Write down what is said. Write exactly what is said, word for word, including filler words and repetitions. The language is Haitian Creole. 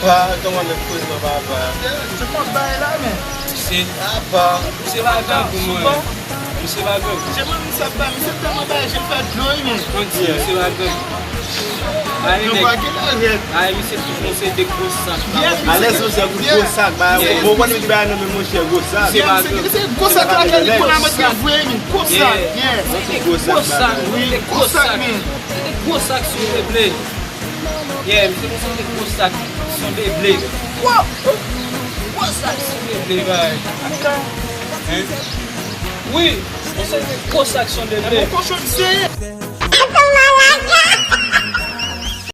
Papa, kòman nèg koze non, papa? Se pa bay la, men. Se papa. Se pa gang pou mwen. Misye pa gang. Jan mwen, misye ap bay, misye tèlman bay, je l fè dlo, wi, men. Mwen di, misye pa gang. Ay, nèg. Ay, misye toujou se de gwo sak. Alèz, monchè, gwo sak, ba, bon, bon, bon, di bay nan men, monchè, gwo sak. Misye pa gang. Se gwo sak la, li konn a mèt ke vre, men. Gwo sak, yeah. Gwo sak, wi, gwo sak, men. Se de gwo sak sou de ble. Yeah, misye konn se de gwo sak sou de ble. Gwo sak sou de ble, bay. Hein? Wi, misye se de gwo sak sou de ble. Bon kochon misye ye.